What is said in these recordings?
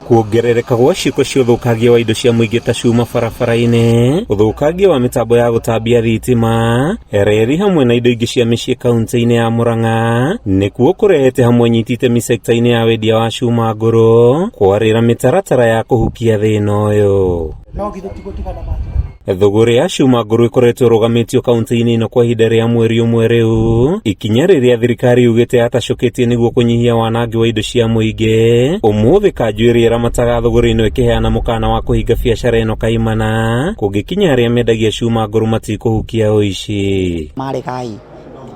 Kuongerereka gwa ciĩko cia ũthũkangia wa indo cia mũingĩ ta cuma barabara-inĩ, ũthũkangia wa mĩtambo ya gũtambia thitima, reri hamwe na indo ingĩ cia mĩciĩ kaunti-inĩ ya Murang'a nĩkuo kũrehete hamwe anyiti itemi sekta-inĩ ya wendia wa cuma ngũrũ kwarĩra mĩtaratara ya kũhukia thĩna ũyũ. No githĩ ti gũtigana matigana? Thũgũrĩ ya cuma ngũrũ ĩkoretwo ĩrũgamĩtio kaunti-inĩ ĩno kwa ihinda rĩa mweri ũmwe rĩu, ikinya rĩrĩa thirikari yugĩte yatacũkĩtie nĩguo kũnyihia wanangi wa indo cia mũingĩ. Ũmũthĩ kanjũ ĩrĩa ĩramataga thũgũrĩ ĩno ĩkĩheana mũkana wa kũhinga biacara ĩno kaimana kũngĩkinya arĩa mendagia cuma ngũrũ matikũhukia ũici. Maregai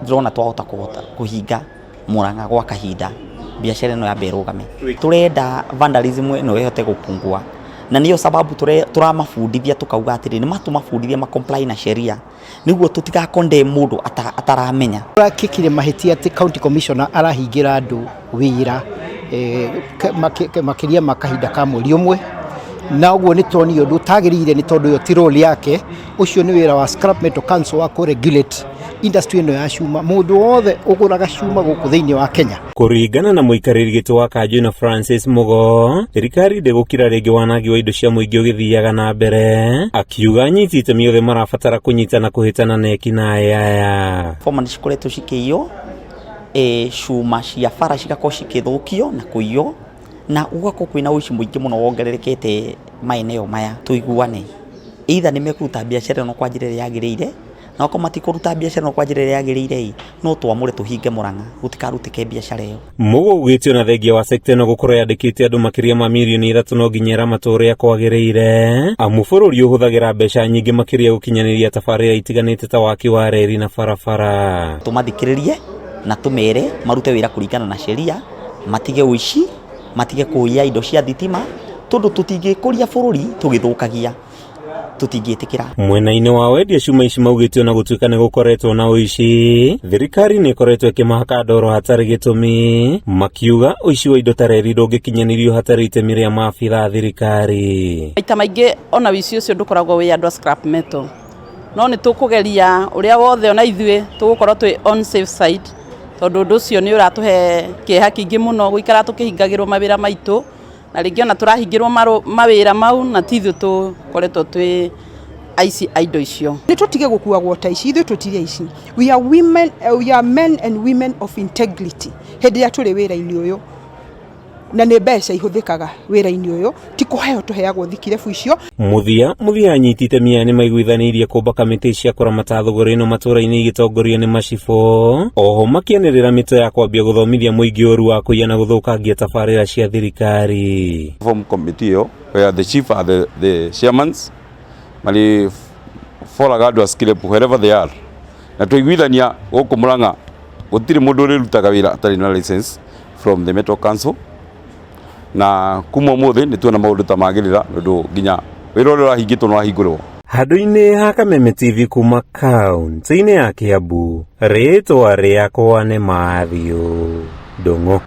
ndĩrona twahota kũhota kũhinga Murang'a gwa kahinda biacara ĩno yambe ĩrũgame. Tũrenda vandalism ĩno ĩhote gũpungua na nĩyo sababu tũramabundithia tũkauga atĩrĩ nĩ matũmabundithie ma comply na sheria nĩguo tũtiga condemn mũndũ ataramenya. Kũrekĩkire mahĩtia atĩ county commissioner arahingĩra andũ wĩra makĩria ma kahinda ka mweri ũmwe, na ũguo nĩ tuonire ũndũ ũtagĩrĩire nĩ tondũ ĩyo ti role yake, ũcio nĩ wĩra wa Scrap Metal Council wa kũ regulate industry ĩno ya cuma, mũndũ wothe ũgũraga cuma gũkũ thĩinĩ wa Kenya. Kũringana na mũikarĩri gĩtĩ wa kanjũ ĩno Francis Mugo, thirikari ndĩgũkira rĩngĩ wanangi wa indo cia mũingĩ ũgĩthiaga na mbere, akiuga anyiti itemi othe marabatara kũnyitana kũhĩtana na ekinaĩ aya. Boma nĩ cikoretwo cikĩiywo, cuma cia bara cigakorwo cikĩthũkio na kũiywo, na gũgakorwo kwĩna ũici mũingĩ mũno wongererekete maeneo maya. Tũiguane, either nĩ mekũruta biacara ĩno kwa njĩra ĩrĩa yagĩrĩire, na okorwo matikũruta biacara ĩno kwa njĩra ĩrĩa yagĩrĩire ĩ, no twamũre tũhinge Murang'a gũtikarutĩke biacara ĩyo. Mugo augĩte ona thengia wa sekta ĩno gũkorwo yandĩkĩte andũ makĩria ma mirioni ithatũ no nginya ĩramatwo ũrĩa kwagĩrĩire, amu bũrũri ũhũthagĩra mbeca nyingĩ makĩria gũkinyanĩria tabarĩra itiganĩte ta waki wa reri na barabara. Tũmathikĩrĩrie na tũmere marute wĩra kũringana na sheria, matige ũici, matige kũiya indo cia thitima, tondũ tũtingĩkũria bũrũri tũgĩthũkagia. Tũtingĩtĩkĩra. Mwena-inĩ wa wendia cuma ici maugĩte ona gũtuĩka nĩ gũkoretwo na ũici, thirikari nĩ ĩkoretwo ĩkĩmahaka ndoro hatarĩ gĩtũmi, makiuga ũici wa indo ta reri ndũngĩkinyanĩrio hatarĩ itemi rĩa maabitha a thirikari. Maita maingĩ ona ũici ũcio ndũkoragwo wĩ andũ a scrap metal, no nĩ tũkũgeria ũrĩa wothe ona ithuĩ tũgũkorwo twĩ on safe side, tondũ ũndũ ũcio nĩ ũratũhe kĩeha kĩingĩ mũno gũikara tũkĩhingagĩrwo mawĩra maitũ. Na rĩngĩ ona tũrahingĩrwo mawĩra mau na ti ithuĩ tũkoretwo twĩ aici a indo icio. Nĩ tũtige gũkuagwo ta ici, ithuĩ tũtirĩ aici. We are women, we are men and women of integrity hĩndĩ ĩrĩa tũrĩ wĩra-inĩ ũyũ. Na nĩ mbeca ihũthĩkaga wĩra-inĩ ũyũ, ti kũheo tũheagwo thikirebu icio. Mũthia mũthia anyiti itemi aya nĩmaiguithanĩirie kũmba kamĩtĩ cia kũramata thũgũrĩ ĩno matũra-inĩ igĩtongorio nĩ macibũ, oho makĩanĩrĩra mĩto ya kwambia gũthomithia mũingĩ ũru wa kũiya na gũthũkangia tabarĩra cia thirikari. Form committee ĩyo where the chief are the chairmans marĩ foraga andũ a scrap wherever they are na twaiguithania gũkũ Murang'a gũtirĩ mũndũ ũrĩrutaga wĩra atarĩ na license from the Metal Council na kuma ũmũthĩ nĩ tuona maũndũ ta magĩrĩra nĩ ũndũ nginya wĩra ũrĩa ũrahingĩtwo nĩ wahingũrwo. Handũ-inĩ ha Kameme TV kuma kaunti-inĩ ya Kiambu, rĩtwa rĩakwa nĩ Matthew Ndung'u.